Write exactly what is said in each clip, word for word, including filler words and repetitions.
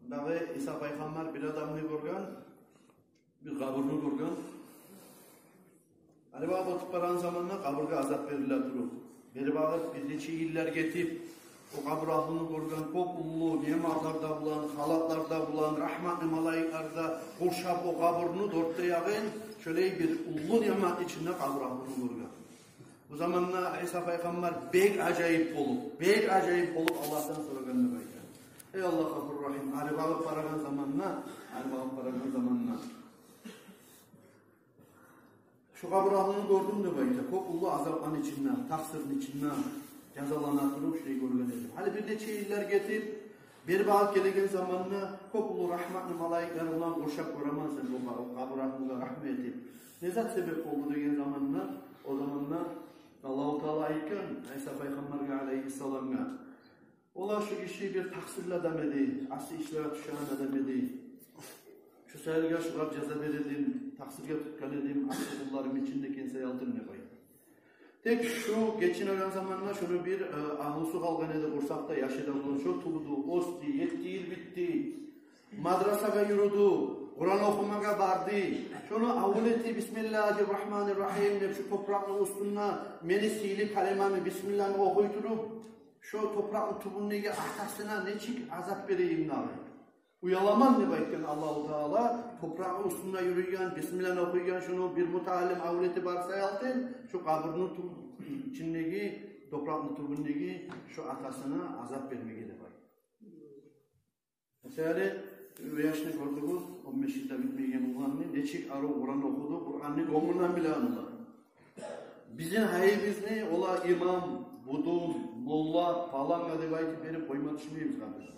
Дагъы Иса пайхаммар бир адамны гёрген, бир къабурну гёрген. Гьали багъып оьтюп барагъан заманда къабургъа азап бериле туруп, бери багъып бир нече йыллар гетип, о къабур агьлюню гёрген, кёп уллу неъматлар да булан, халатлар да булан, рагьматны малайиклер де къуршап о къабурну дёрт де ягъын, шолай бир уллу неъмат ичинде къабур агьлюню гёрген. Бу заманда Иса пайхаммар бек ажайып болуп, бек ажайып болуп Аллагьдан сорагъан деп айта: «Эй Аллагь, Гъафур Рагьим, ари багъып барагъан заманда, ари багъып барагъан заманда шу къабур агьлюню гёрдюм, — деп айта, — кёп уллу азапланы ичинде, такъсырны ичинде жазалана туруп, шулай гёрген эдим. Гьали бир нече йыллар гетип, бери багъып гелеген заманда кёп уллу рагьматны малайиклери булан къуршап гёремен сени, о къа-, къабур агьлюге рагьмат этип. Не зат себеп болду?» — деген заманда, о заманда Аллагьу Таала айтгъан Иса пайхаммаргъа алайгьиссаламгъа: «Олай шу гиши бир такъсырлы адам эди, асси ишлеге тюшеген адам эди. Шу саялы шогъар жаза бередим, такъсыргъа тутгъан эдим, асси къулларым ичинде экен саялы», — деп айта. Тек шу гечинеген заманда шону бир, э, агьлюсю къалгъан эди къурсакъда, яшы да булан. Шо тувду, оьсдю, етти йыл битди. Мадрасагъа юрюдю, Къуран охумагъа барды. Шону авул эти, «Бисмиллагьи ррагьмани ррагьим» деп, шу топуракъны уьстюнде мени сыйлы калимамны, бисмиллагьны охуй туруп, шо топуракъны тюбюндеги атасына нечик азап берейим дагъы? Уяламан, — деп айтгъан Аллагьу Таала, — топуракъны уьстюнде юрюйген, бисмиллагьны охуйгъан шону бир мутаалим авул эти бар саялы, шу къабурну тюб-, ичиндеги, топуракъны тюбюндеги шо атасына азап бермеге», — деп айта. Масала, бу яшны гёрдюгюз, он беш йыл да битмеген уланны, нечик арив Къуран охуду, Къуранны гёнгюнден билеген улан. Бизин гьайыбызны олай имам, будун, молла, палангъа деп айтып берип къойма тюшмейбиз, къардашлар.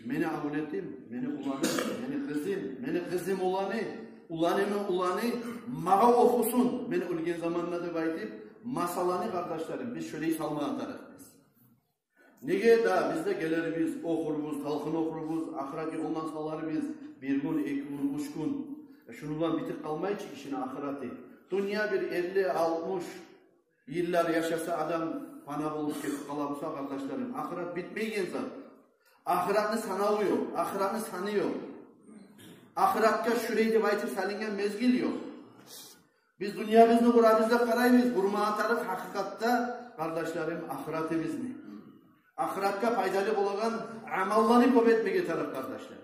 Мени авул этим, мени уланым, мени къызым, мени къызым уланы, уланымны уланы магъа охусун мен оьлген заманда деп айтып, масъаланы, къардашларым, биз шолай салмагъа тарыкъбыз. Неге де биз де гелербиз, охурбуз, талкъын охурбуз, ахырат ёлуна саларбыз бир гюн, эки гюн, уьч гюн. Э, шуну булан битип къалмай чы гишини ахыраты. Дюнья бир элли, алтмыш йыллар яшаса адам, фана болуп гетип къала буса, къардашларым, ахырат битмейген зат. Ахыратны санаву ёкъ, ахыратны саны ёкъ. Ахыратгъа шулай деп айтып салынгъан мезгил ёкъ. Биз дюньябызны къурабыз деп къарайбыз, къурмагъа тарыкъ гьакъыкъатда, къардашларым, ахыратыбызны. Ахыратгъа пайдалы болагъан амалланы кёп этмеге тарыкъ, къардашлар.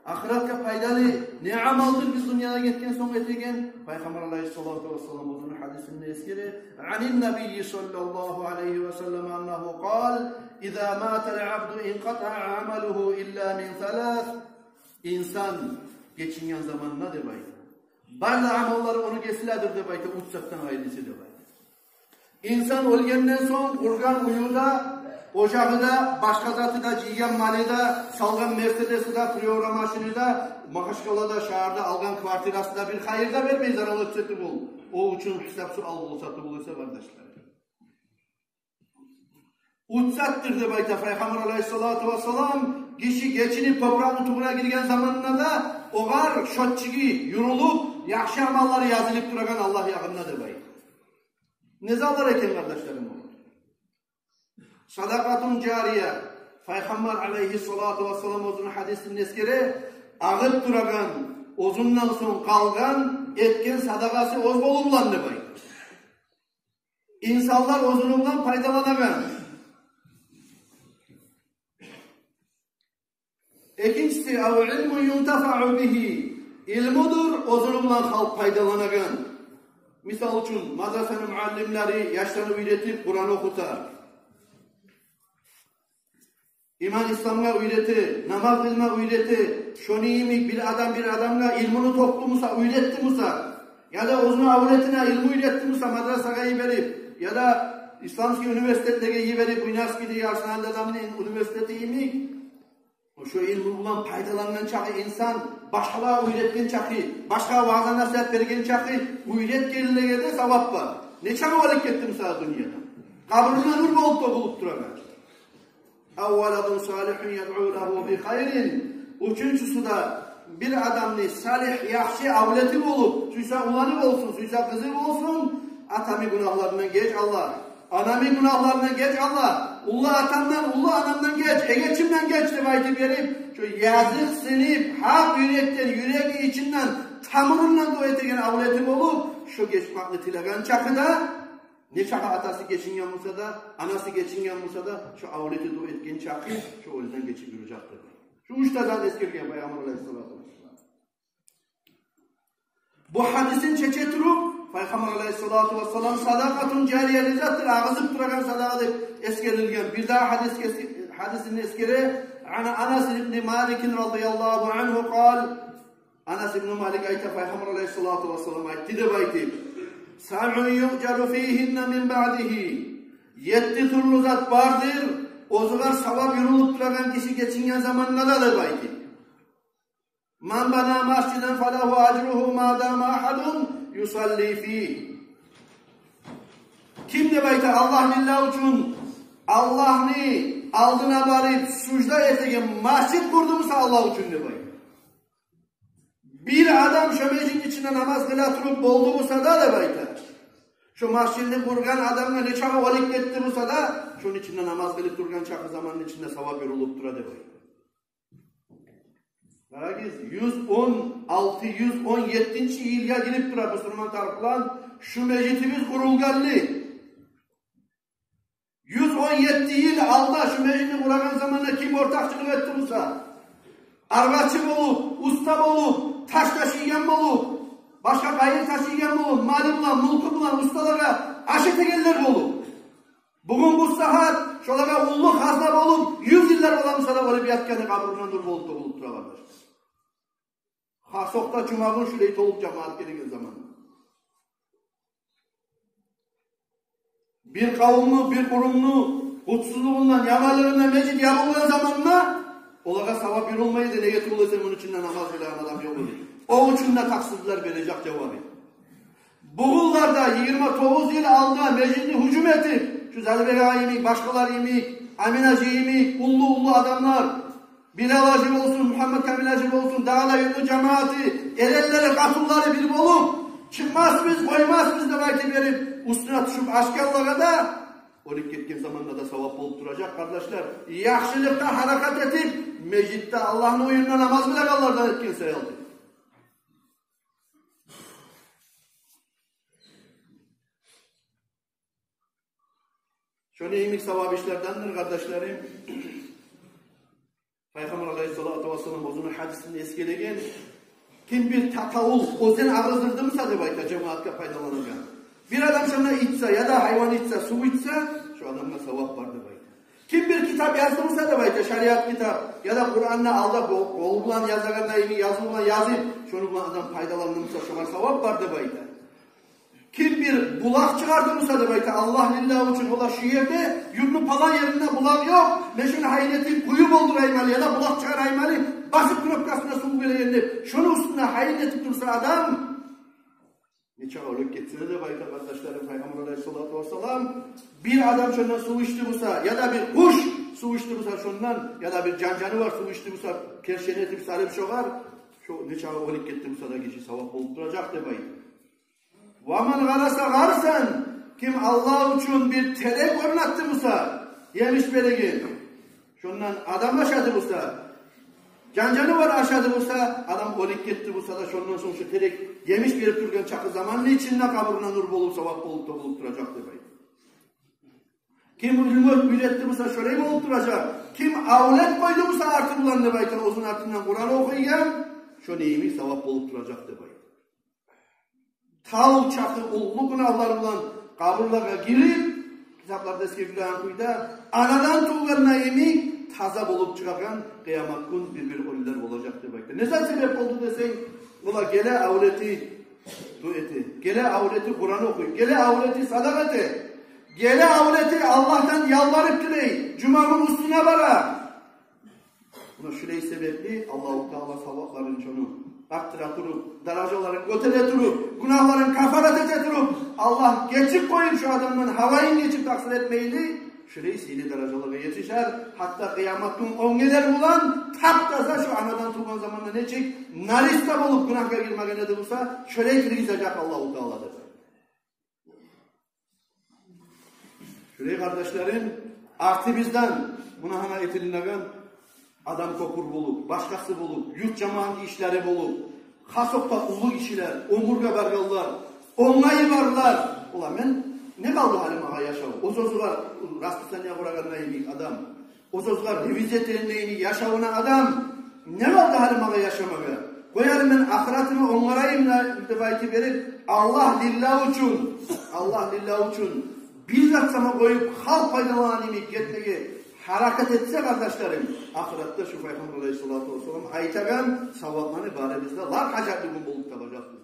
Ахыратгъа пайдалы не амалдыр биз дюньядан гетген сонг этеген? Пайхаммар алайгьиссалату вассалам оьзюню гьадисинде эсгере: «Анин набийи саллаллагьу алайгьи ва саллам аннагьу къал: иза матал абду инкъатаа амалугьу илла мин салас». Инсан гечинген заманда, деп айта, бары да амаллары ону гесиледир, деп айта, уьч затдан гъайрысы, деп айта. Инсан оьлгенден сонг къургъан уьюню де, ожагъын да, башгъа затын да, жыйгъан малын да, салгъан Мерседесин де, Приора машинин де, Магьачкъалада, шагьарда алгъан квартирасын да бир хайыр да бермей, зарал этсе тюгюл. О учун гьисап-суал болса тюгюл эсе, къардашлар. Уьч затдыр, деп айта Пайхаммар алайгьиссалату вассалам, гиши гечинип топуракъны тюбюне гирген заманында да огъар счётчиги юрюлюп, яхшы амаллары язылып турагъан Аллагь ягъында, деп айта. Не затлар экен, къардашларым, олар? Садакъатун жария. Пайхаммар алайгьиссалату вассалам оьзюню гьадисинде эсгере, агъып турагъан, оьзюнден сонг къалгъан этген садагъасы оьз къолу булан, деп айта. Инсанлар оьзюню булан пайдаланагъан. Экинчиси, ав илмун юнтафау бигьи, илмудур, оьзюню булан халкъ пайдаланагъан. Мисал учун, мадрасаны муаллимлери яшланы уьйретип, Къуран охута. Иман-исламгъа уьйрете, намаз къылма уьйрете. Шону йимик бир адам бир адамгъа илмуну токъду буса, уьйретди буса, яда оьзюню авлетине илму уьйретди буса, мадрасагъа йиберип, яда исламский университетлеге йиберип, Буйнакскийде, Арсаналда адамны университети йимик, шо илму булан пайдалангъан чакъы инсан, башгъалагъа уьйретген чакъы, башгъа ваъза-насигьат берген чакъы, уьйретгенлеге де савап бар. Нечакъы оьлюп гетди буса дюньядан, къабурунда нюр болуп тёгюлюп турагъан. Ав валадун салигьун ядъу лагьу би хайрин. Уьчюнчюсю де, бир адамны салигь, яхшы авлети болуп, сюйсе уланы болсун, сюйсе къызы болсун, атамы гюнагьларындан геч, Аллагь, анамы гюнагьларындан геч, Аллагь, Уллу атамдан, уллу анамдан геч, эгечимден геч деп айтып берип, шо языкъсынып, гьакъ юрекден, юрегини ичинден, тамурундан дуа этеген авлети болуп, шо гечмекни тилеген чакъы да, нечакъы атасы гечинген буса да, анасы гечинген буса да, шо авлети дуа этген чакъы шо оьлюден гечип юрюжекдир. Шу уьч де затны эсгерген Пайхаммар алайгьиссалату вассалам. Бу гьадисин чече туруп, Пайхаммар алайгьиссалату вассалам садакъатун жария не затдыр, агъызып турагъан садакъа деп эсгерилген. Бир дагъы гьадис эс-, гьадисин эсгере, ан Анас ибн Малик радияллагьу ангьу къал, Анас ибн Малик айта, Пайхаммар алайгьиссалату вассалам айтды деп айтып: «Сабъун юъжару фигьинна мин баъдигьи». Етти тюрлю зат бардыр, оьзюгер савап юрюлюп турагъан гиши гечинген заманда да деп айтып. «Ман бана масжидан фалагьу ажругьу ма дама агьадун юсалли фигьи». Ким деп айта, Аллагь лиллагь учун Аллагьны алдына барып сужда этеген межит къурду буса Аллагь учун деп айта. Бир адам шо межитни ичинде намаз къыла туруп болду буса да деп айта. Шо межитни къургъан адамгъа нечакъы оьлюп гетди буса да, шону ичинде намаз къылып тургъан чакъы заманны ичинде савап юрюлюп тура деп айта. Къарагъыз, юз он алты, юз он еттинчи йылгъа гирип тура бусурман тарыкълар шу межитибиз къурулгъанлы. Юз он етти йыл алда шу межитни къурагъан заманда ким ортакъчылыкъ этди буса, арбачы болуп, уста болуп, таш ташыйгъан болуп, башгъа къайыр ташыйгъан болуп, малы булан, мюлкю булан, усталагъа аш этегенлер болуп. Бугюн бу сагьат шолагъа уллу хазна болуп, юз йыллар бола буса да, оьлюп ятгъаны къабурундан нюр болуп тёгюлюп тура, къардаш. Хасокъда жумагюн шулай толуп жамаат гелеген заман. Бир къавумну, бир къурумну къутсузлугъундан, яманлыгъындан межит ябылгъан заманда олагъа савап юрюлмей эди, неге тюгюл эсе, муну ичинде намаз къылагъан адам ёкъ эди. О учун да такъсырлар бережек жавабын. Бугюнлерде йигирма тогъуз йыл алда межитни гьужум этип, шу Залибек агъа йимик, башгъалар йимик, Амин-гьажи йимик, уллу-уллу адамлар, Билал-гьажи болсун, Мугьаммат-Камил-гьажи болсун, дагъы да юртну жамааты, эренлери, къатынлары бир болуп, чыкъмасбыз, къоймасбыз деп айтып берип, уьстюне тюшюп ачгъанлагъа да, оьлюп гетген заманда да савап болуп туражакъ, къардашлар. Яхшылыкъгъа гьаракат этип, межитде Аллагьны уьюнде намаз къылагъанлардан этген саялы. Шону йимик савап ишлердендир, къардашларым. Пайхаммар алайгьиссалату вассалам оьзюню гьадисинде эсгереген: ким бир татавул оьзен агъыздырды буса деп айта, жамаатгъа пайдаланагъан. Бир адам шонда ичсе, яда гьайван ичсе, сув ичсе, шо адамгъа савап бар деп айта. Ким бир китап язды буса деп айта, шариат китап, яда Къуранны алда къо-, къол булан язагъанда йимик языву булан язып, шону булан адам пайдаланды буса, шогъар савап бар деп айта. Ким бир булакъ чыгъарды буса деп айта, Аллагь лиллагь учун, олар шу ерде, юртну палан еринде булакъ ёкъ, мен шуну гьайын этип къую болдурайым али, яда булакъ чыгъарайым али, басып кнопкасына сув берейим деп, шону уьстюне гьайын этип турса адам, нечакъы оьлюп гетсе де деп айта, къардашларым, Пайхаммар алайгьиссалату вассалам. Бир адам шондан сув ичди буса, яда бир къуш сув ичди буса шондан, яда бир жан-жанывар сув ичди буса, кершен этип салып шогъар, шо нечакъы оьлюп гетди буса да, гиши савап болуп туражакъ деп айта. «Ва ман гъараса гъарсан», ким Аллагь учун бир терек орнатды буса, емиш береген, шондан адам ашады буса, жан-жанывар ашады буса, адам оьлюп гетди буса да, шондан сонг шо терек емиш берип тургъан чакъы заманны ичинде къабурундан нюр болуп, савап болуп тёгюлюп туражакъ деп айта. Ким илму уьйретди буса, шолай болуп туражакъ. Ким авлет къойду буса арты булан деп айта, оьзюню артындан Къуран охуйгъан, шону йимик савап болуп туражакъ деп айта. Тав чакъы уллу гюнагьлар булан къабурлагъа гирип, китапларда эсгерилген кюйде, анадан тувгъан йимик таза болуп чыгъагъан къыямат гюн бир-бир оьлюлер болажакъ деп айтды. Не зат себеп болду десенг, олар геле авлети дуа эте, геле авлети Къуран охуй, геле авлети садагъа эте, геле авлети Аллагьдан ялбарып тилей, жумагюн уьстюне бара. Муна шулай себепли Аллагьу Таала савапларын шону артдыра туруп, даражаларын гётере туруп, гюнагьларын кафарат эте туруп, Аллагь гечип къоюп, шо адамдан гьавайын гечип, такъсыр этмейли, шулай сыйлы даражалагъа етишер. Гьатта къыямат гюн онг гелер булан, тап-таза шо анадан тувгъан заманда нечик нариста болуп гюнагьгъа гирмеген эди буса, шолай гиргизежек Аллагьу Таала деп. Шулай, къардашларым, Артыбыздан муна гьана этилинеген адам кёпюр болуп, башгъасы болуп, юрт-жамаатны ишлери болуп, хасокъда уллу гишилер, оьмюрге баргъанлар, онгайы барлар. Ола, мен, не къалды гьали магъа яшав? Оьз-оьзюне расписание къурагъан йимик адам, оьз-оьзюне ревизия этеген йимик яшавуна адам, не къалды гьали магъа яшамагъа? Къояйым мен ахыратымны онгарайым да деп айтып берип, Аллагь лиллагь учун, Аллагь лиллагь учун бир зат сама къоюп, халкъ пайдаланагъан йимик гетмеге гьаракат этсе, къардашларым, ахыратда шу Пайхаммар алайгьиссалату вассалам айтагъан савапланы барыбыз да лап гьажатлы гюн болуп табажакъбыз.